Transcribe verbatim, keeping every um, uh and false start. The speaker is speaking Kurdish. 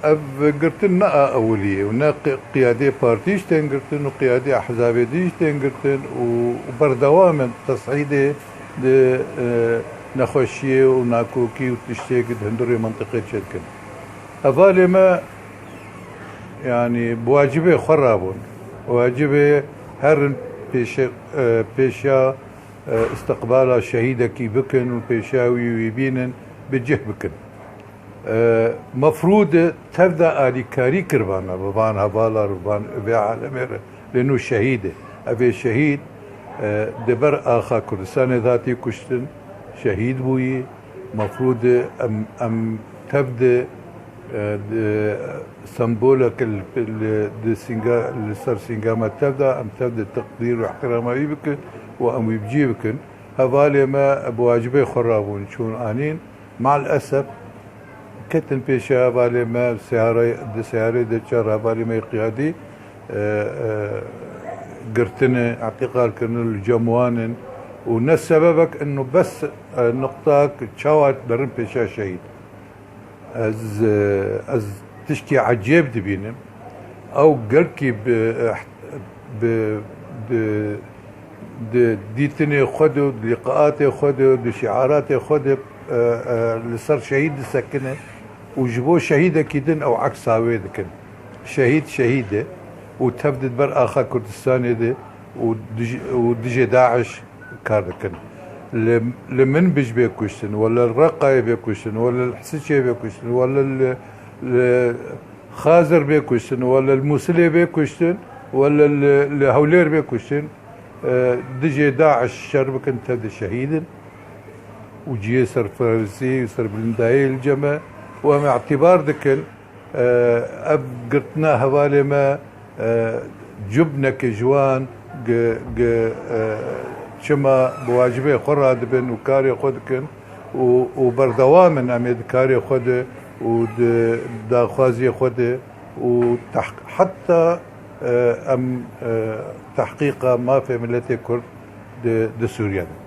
Ev girtin ne a ewilî ye û ne qi-, qiyadê partî jî tên girtin û qiyadê ehzabê dî jî tên girtin û, û berdewam in tes'îdê di, e, nexweşiyê û nakokî û tiştê di hundirê mentiqê çêdikin. Hevalê me, yanî bi wacibê xwe rabûn. Wacibê herin pêşe-, e, pêşiya, e, istiqbala şehîdekî bikin û pêşiya wî, wî bînin, bi cih bikin. E, mefrûd e tev de alîkarî kiribana bi van hevala re, bi van vê alemê re. Lê nû şehîd e. Ev ê şehîd, e, di ber axa Kurdistanê de hatî kuştin, şehîd bûyî. Mefrûd e em, em tev de, e, di sembolek li, li, di sînga-, li ser sînga me tev de, em tev de teqdîr û ihtirama wî bikin û em wî bi cî bikin. Hevalê me bi wacibê xwe rabûn, çûn anîn. Mal esef, ketin pêşiya hevalê me, seyare, di seyarê de çar hevalê me yê qiyadî, e, e, girtine, îtîqal kirine li cem wan in û ne sebebek ino bes, e, nuqtak çawa derin pêşiya şehîd. Ez, e, ez tişkî ecêb dibînim. Ew gelkî bi, e, bi, di, di dîtinê xwe de û di lîqaatê xwe de û di şiaratê xwe de, e, e, li ser şehîd disekine û ji bo şehîdekî din ew eksa wê dikin. Şehîd şehîd e û tev di ber axa Kurdistanê de û dij-, û dijê DAIŞ kar dikin. Li, li Minbij bê kuştin, wele li Reqayê bê kuştin, wele li Hisiçê bê kuştin, wele li, li Xazir bê kuştin, wele li Mûsilê bê kuştin, wele li, li Hewlêr bê kuştin. E, dijê DAIŞ şer bikin, tev de şehîd in. Û cihê serperestî û serbilindayê li cem e û em îtîbar dikin. E, ev girtina hevalê me, e, cubneke ji wan gi-, gi-, e, çima bi wacibê xwe radibin û karê xwe dikin û, û berdewam in em ê di karê xwe de û di daxwaziyê xwe de û teh-, heta, e, em, e, tehqîqa mafê miletê Kurd di, di Sûriye de.